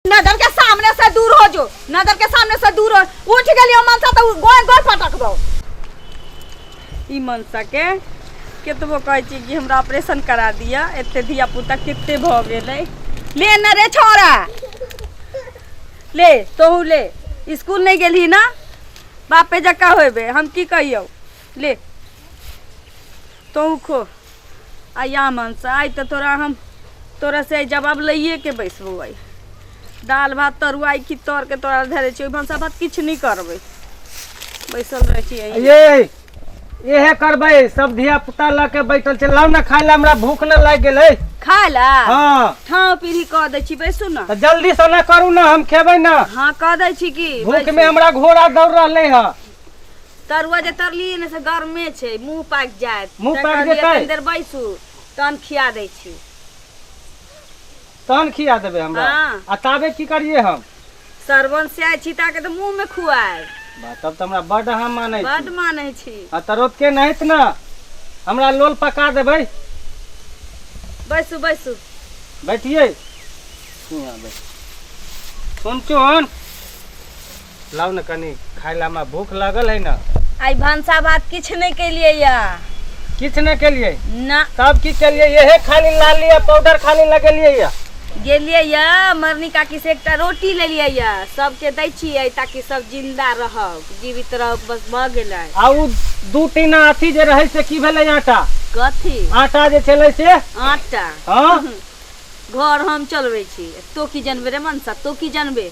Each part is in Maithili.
नजर के सामने से दूर हो जो, नजर के सामने से दूर हो। उठ गेलियो मनसा तऽ गोय गोय पटकबौ। ई मनसा के केतबो कहै छी कि हमरा ऑपरेशन करा दिअ, एते धिया पुता कते भऽ गेलै। ले न रे छौड़ा, ले तोहू ले, स्कूल नहि गेलही ना, बापे जकाँ होबे, हम की कहियौ। ले तोहू खो। आ या मनसा, आइ तऽ तोरा हम तोरा से जवाब लैए के बैसबौ। आइ दालि भात तरुआ की तर के तोरा धरे छियै, भनसा भात किछु नहि करबै, बैसल रहै छियै। ये इहे करबै, सब धिया पुता लऽ के बैठल छै। लाउ ने खाय लए, हमरा भूख न लागि गेलै। खाय लए? हाँ। ठाव पीढ़ी कऽ दै छी, बैसू ने। तऽ जल्दी से ना करू ना, हम खेबै ना। हाँ कऽ दै छी की। भूख में हमरा घोड़ा दौड़ रहलै हँ। तरुआ जे तरलियै ने से गरमे छै, मुँह पाकि जायत। मुँह तैं पाकि कहलियै जेतै? कनि देर बैसू तहन खिया दै छी। तहन खिया देबै हमरा? हाँ। आ ताबे की करियै हम? सरवन से आइ छी ताके तऽ मुँह में खुआएब। बा, तब तऽ हमरा बड्ड अहाँ मानै छी। बड्ड मानै छी। आ तऽ रोतके नहित ने हमरा लोल पका देबै। बैसू बैसू। बैठियै, हियाँ बैठ। सुन चुन, लाउ ने कनि खाय लए, हमरा भूख लागल है ने। आइ भनसा भात किछु नहि केलियै या? किछु नहि केलियै? ना। तब की केलियै? इहे खाली लाली आ पाउडर खाली लगेलियै या। गेलियै या मरनी काकी से एकटा रोटी लेलियै या, सबके दै छियै ताकि सब जिंदा रहब, जीवित रहब, बस भऽ गेलै। आ उ दू तीन अथी जे रहै से की भेलै आटा? कथी? आटा जे छलै से। आटा? हाँ। घर हम चलबै छी, तो की जनबे रे मनसा, तो की जनबे?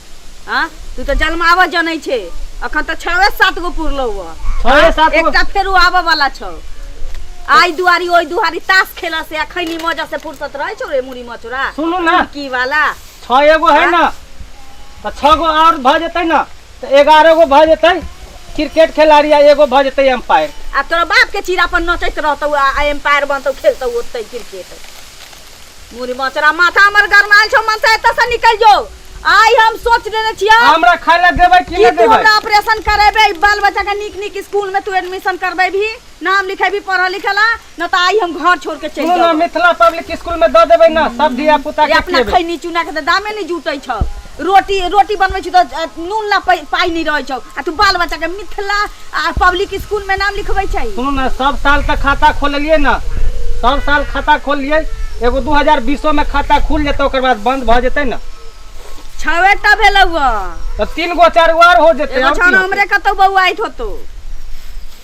हाँ, तू तऽ जन्माबऽ जनै छै। अखन तऽ छवे सात गो पुरलौ हँ। छवे सात गो? एकटा फेरो आबऽ वाला छौ। आइ दुआरी ओहि दुआरी ताश खेलऽ से आ खैनी मजा से फुर्सत रहै छौ रे मुड़ी मचोरा? सुनू ना। की वाला छः एगो है ना, तऽ छः गो और भऽ जेतै ना तऽ 11 गो भऽ जेतै क्रिकेट खिलाड़ी आ एगो भऽ जेतै एम्पायर। आ तोरा बाप के चीरा पर नचैत रहतौ आ एम्पायर बनतौ, खेलतौ ओतै क्रिकेट। मुरी मचरा, माथा हमर गरमायल छौ। मनसा, एतऽ से निकल जो। आइ हम सोच लेने छियै। हमरा खाय लए देबै कि कि नहि तू देबै? हमरा ऑपरेशन करेबे, बाल बच्चा के नीक नीक स्कूल में तू एडमिशन करबे भी, नाम लिखेबी पढ़ल लिखल ला, न तऽ आइ हम घर छोड़ के चलि सुनू ना, जेबौ। मिथिला पब्लिक स्कूल में दऽ देबै ना सब धिया पुता रे के। अपना खिएबै। खैनी चूना के तऽ दामे नहि जुटै छौ। रोटी रोटी बनबै छी तऽ नून ला पाइ नहि रहै छौ आ तू बाल बच्चा के मिथिला आ पब्लिक स्कूल में नाम लिखबै छै। सुनू ने, सब साल तऽ खाता खोललियै ने, सब साल खाता खोललियै, एगो 2020 में खाता खुल जेतै, ओकर बाद बंद भऽ जेतै ने। छवे टा भेलौ। तऽ तीन गो चारि गो आर हो जेतै। एगो आओर की छौना होतै? हमरे कतौ बौआइत होतौ।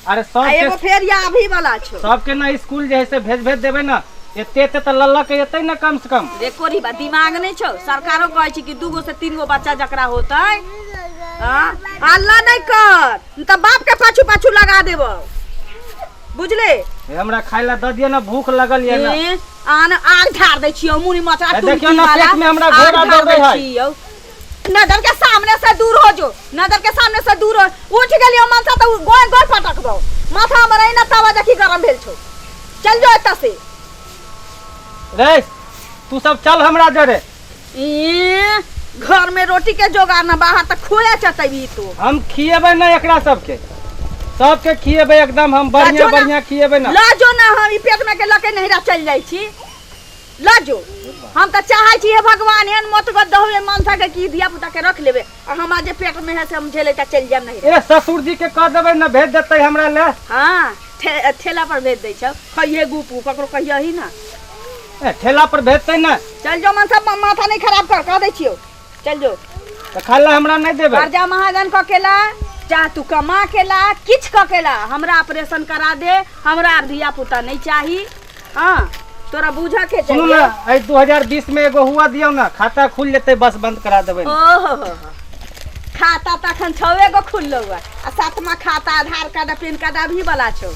अरे आ सबके एगो फेर या अभी वाला छौ। सबके ना स्कूल जे है से भेज भेज देबै ने, एते एते तऽ लऽ लऽ के एतै ने कम से कम। देखो री बा, दिमाग नहीं छौ। सरकारो कहै छै कि दूगो से तीन गो बच्चा जकरा होतै। हाँ, हल्ला नहीं कर न तऽ बाप के पाछू पाछू लगा देबो, बुझले? हे, हमरा खाय ला दऽ दिअ ने, भूख लगल ये ना। ए, आन आग ढार दै छियौ मुड़ी मचरा। ए, देखियौ टुनकी ना, वाला पेट में हमरा आग घोड़ा ढार दौड़ै दै है। छियौ। नजर के सामने से दूर हो जो, नजर के सामने से दूर हो। उठ गेलियौ मनसा तऽ गोय गोय पटकबौ। माथा हमर एना तवा देखी गरम भेल छौ। चल जो एतऽ से। रे तू सब चल हमरा जरे। ई, घर में रोटी के जोगार ना, बाहर तक खोया चटेबी तू। हम खिएबै ना एकरा सबके, सबके खिएबै एकदम हम बढ़िया। जो ना। बढ़िया खिएबै ना। ल जो ना, हम ई पेट में के लके नहिरा चल जाइ छी। ल जो। हम तऽ चाहै छी हे भगवान, एहन मत गद दहो मनसा के कि धिया पुता के रख लेबे आ हमरा जे पेट में है से हम झेले के चलि जायब नहीं। ए, ससुर जी के कह देबै ना, भेज देतै हमरा ले। हाँ, ठेला पर भेज दै छौ, खइहे गुपू, ककरो कहियही ना। ए, ठेला पर भेजतै ना। चल जो मनसा, माथा नहीं खराब कर, कह दै छियौ, चल जो। तऽ खाय ला हमरा नहीं देबै? कर्जा महाजन कऽ के ला, चाहे तू कमा के ला, किछु कऽ के ला, हमरा ऑपरेशन करा दे। हमरा आर धिया पुता नहीं चाही। हाँ, तोरा बूझऽ के सुनू चाहिए। ना, एहि 2020 में एगो हुआ दियौ ना, खाता खुल जेतै, बस बंद करा देबै ना। ओहो हो हो, खाता तखन छवे गो खुललो हुआ आ सातमा खाता आधार कार्ड आ पेन कार्ड अभी वाला छौ।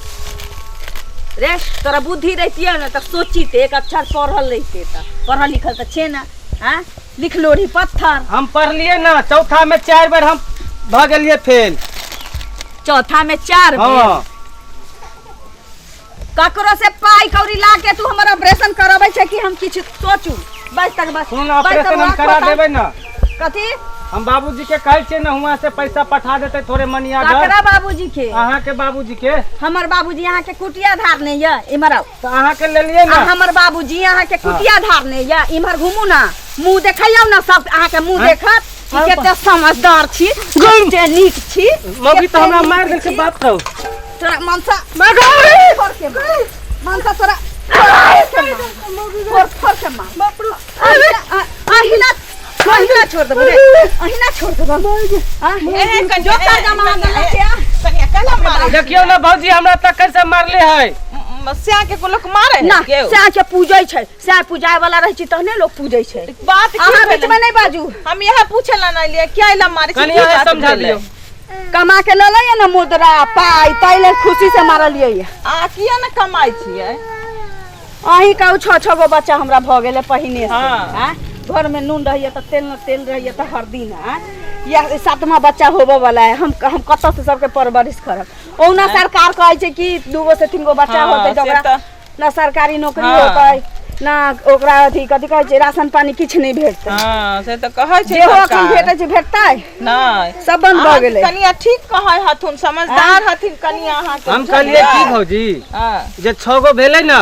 रे तोरा बुद्धि रहितियै ने तऽ सोचिते, एक अक्षर पढ़ल रहिते तऽ। पढ़ल लिखल तऽ छे ना? हाँ, लिख लोढ़ी पत्थर। हम पढ़लियै ना, चौथा में 4 बेर हम भऽ गेलियै फेल। चौथा में चार बेर? हाँ। ककरो से पाई कौड़ी ला के तू हमर ऑपरेशन करबै छै कि हम किछु सोचू? बस तक बस। सुनू ना, बस तक ऑपरेशन हम राख करा पता। देबै ना। कथी? हम बाबूजी के कहै छियै ने हुआं से पैसा पठा देतै थोड़े मनी आर्डर। ककरा बाबूजी के? अहाँ के बाबूजी के। हमर बाबूजी अहाँ के कुटिया धारने ये, इम्हर आउ। तऽ अहाँ के लेलियै आ ने। हमर बाबूजी अहाँ के कुटिया धारने ये, इम्हर घुमू ना, मुंह देखैयौ ना, सब अहाँ के मुंह हाँ? देखत कि कते समझदार छी, कते नीक छी। मौगी तऽ हमरा कते मारि नीक देलकै छी। बाप रौ। तोरा मनसा फोड़ के मार। मनसा तोरा फोड़ फोड़ के मार। अहिना अहिना अहिना छोड़ देबो रे, अहिना छोड़ देबो। आ, ए, कनिया, जो कर्जा ए, महाजन कनिया, लग के कनिया केना मारे? देखियौ ने भौजी हमरा तखन से मारले है। स्या के को लोक मारे है ना केओ? सएह के पूजै छै, सएह पूजाय वाला रहै छै तहने लोक पूजै छै। बात की अहाँ भेलै? बीच में नहि बाजू। हम इएह पूछे ला ना लिए क्या इला मारे छै, कनि की अहाँ बात समझा भेलै? दियौ। कमा के ललैया ने मुद्रा पाइ, ताहि लेल खुशी से मारलियै। आ किया ने कमाइ छियै? अहीं कहू, छओ छओ गो बच्चा हमरा भऽ गेलै पहिने से। हाँ। आँय? घर में नून रहैया तऽ तेल न, तेल रहैया तऽ हरदी न। आँय? या सातमा बच्चा होबऽ वाला है, हम कतऽ से सबके परवरिश करब? ओहुना सरकार कहै छै कि 2 गो से 3 गो बच्चा हाँ, होतै तऽ से ओकरा तऽ- ना सरकारी नौकरी हाँ। होतै ना ओकरा अथी कथी कहै छै राशन पानी किछु नहि भेटतै। हाँ से तऽ कहै छै जेहो अखन सरकार। भेटै छै भेटतै नहि सब बंद भऽ अहाँके गेलै। कनिया ठीक कहै हथुन, समझदार हथिन कनिया अहाँके। हम कहलियै की भौजी हाँ। जे 6 गो भेलै ने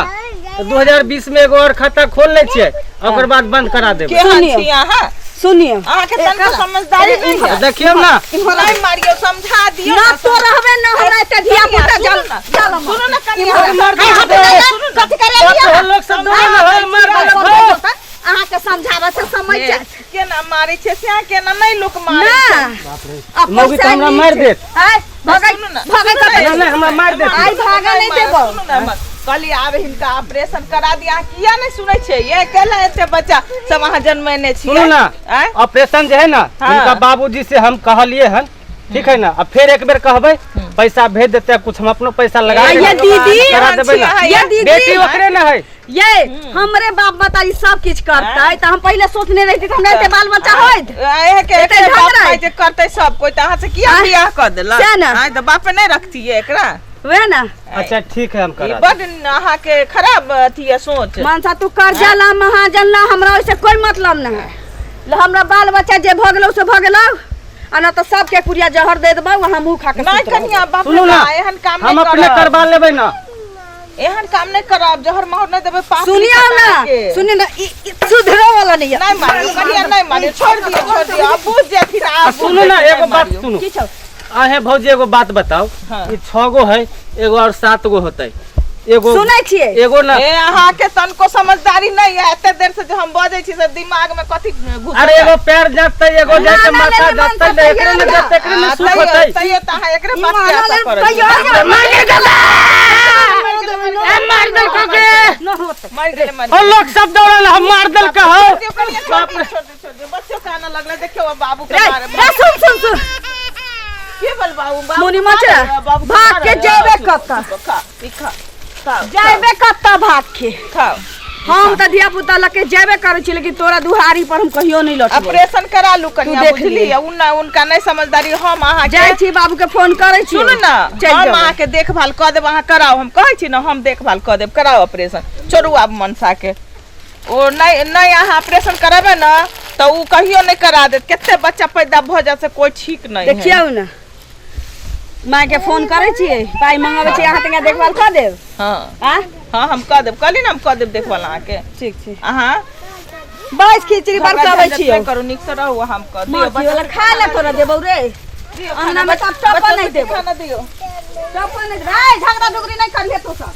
तऽ 2020 में एगो और खाता खोल लै छियै, ओकर बाद बंद करा देबै। केहन सुनियौ। छी अहाँ? सुनियौ, अहाँके तनिको समझदारी नहि है। देखियौ ने। नहि मारियौ, समझा दियौ। ना तो रहबे न, हमरा एते धिया पुता सुनू जल ना, जल सुनू ना कनिया, मार हाथ दे। लगा, कथी करे बाप रे, लोक सब दौड़ल है, मार देलक हो। अहाँके समझाबऽ से समझ हे, जायत। केना मारै छै से केना नहि लोक मारै ना छै। बाप रे, अपन मौगी तऽ हमरा सैनिक मारि छै। देत। आय भगै सुनू ना, भगै सुनू ना, कतऽ? नहि, हमरा मारि देत। आइ भागऽ नहि देबौ। सुनू ना, हमर कहली आब हिनका ऑपरेशन करा दिया, अहाँ किया नहि सुनै छियै? ये केला एते बच्चा सब अहाँ जन्मेने छियै? सुनू ना, आँय? ऑपरेशन जे है ना, हाँ। हिनका बाबूजी से हम कहलिए हन, ठीक है ना? अब फिर एक बेर कहबै पैसा भेज देते, कुछ हम अपनो पैसा लगा आ के ये दीदी, करा देबै ना। ये दीदी, बेटी ओकरे ना है। ये हमरे बाप बताई सब किछ करतै तऽ हम पहिले सोचने रहिती तऽ हमरा एते बाल बच्चा होइत? एहे के एते एते ढंग बाप रहै। माय जे करतै सब कोइ तऽ अहाँ से किया आँय? बियाह कऽ देलक? सएह ने। आँय तऽ बापे नहि रखतियै एकरा। वएह ने। अच्छा ठीक है, हम ई करा देब। बड अहाँके खराब अथी यऽ सोच। मनसा तू कर्जा ला महाजन ला, हमरा ओहिसे कोई मतलब नहीं है। हमरा बाल बच्चा जे भऽ गेलौ से भऽ गेलौ, आ न तऽ सबके कुरिया जहर दे देबौ, हमहूँ खा के नहि सुति रहबौ। कनिया, बाप सुनू रे ना, बा, एहन काम हम नहि अपने करब। करवा लेबै ना। एहन काम नहि करब, जहर माहौर नहि देबै पाप। सुनियौ ना, सुनियौ ना, ई ई सुधरो वाला नहीं है। नहि मारियौ कनिया, नहि मारियौ, छोड़ि दियौ, छोड़ि दियौ, आब बुझ जेथिन आ आब। सुनू ना, एगो बात सुनू। की छौ? आहे भौजी, एगो बात बताओ। हाँ। ई 6 गो है, एगो और 7 गो होतै, एगो सुनै छियै? एगो ना। ए अहाँके तनको समझदारी नहि है, एते देर से जे हम बजै छी से दिमाग में कथी घुसल? अरे एगो पैर जातै, एगो ना, जाके ना, माथा ना, ना, जातै, ना, एकरे में ना, जातै, एकरे में आ, सुख तैयो होतै। तैयो तऽ अहाँ एकरे ई बात के मानल आशा करै छी। तैयो मार मार देलको के। न होतै। मरि गेलै, मरि और लोग सब दौड़ल, हम मार देलका हो। छोड़ दियौ कनिया, छोड़ दियौ, छोड़ दियौ, छोड़ दियौ। बच्चो कानऽ लगलै, देखियौ आब बाबू के रे मारे। रे, सुन सुन सुन। के बोल बाबू, बाबू मुनि के मचरा, मारे, बाबू के भाग के मारे। जेबे चुप, कतऽ? चुप, खा, ई खा, खाओ, जेबे कतऽ भाग के? खाओ। हम तऽ धिया पुता लऽ के जेबे करै छी, लेकिन तोरा दुहारी पर हम कहियो नहीं लौटबो। ऑपरेशन करा लू कनिया, तू देख बुझली? लिए। उन उनका नहीं समझदारी, हम अहाँ जाइ छी, बाबू के फोन करै छी। सुनू ना, चलि हम जेबै। अहाँके देखभाल कऽ देब, अहाँ कराउ, हम कहै छी ने, हम देखभाल कऽ देब, कराउ ऑपरेशन, छोड़ू आब मनसा के। ओ नहि नहि, अहाँ ऑपरेशन करेबै ने तऽ ओ कहियो नहि करा देत, कते बच्चा पैदा भऽ जायत से कोइ ठीक नहि है। देखियौ ने, माय के फोन करै छियै, पाइ मंगाबै छियै, अहाँ तनिका देखभाल कऽ देब। हाँ। आ हाँ, हम कऽ देब, कहली ने हम कऽ देब देखभाल अहाँके। ठीक छै। अहाँ बस खिचड़ी झगड़ा बरकाबै झंझट छियै। नहि करू, नीकसँ रहू, हम कऽ दियौ। माछी वाला खा ले, तोरा देबौ रे। दियौ अंगना में खाना, सब टप्पा बच्चो नहीं सबके देबौ। खाना दियौ। टप्पा नहीं रे, झगड़ा झुगड़ी नहीं करिहे तू सब।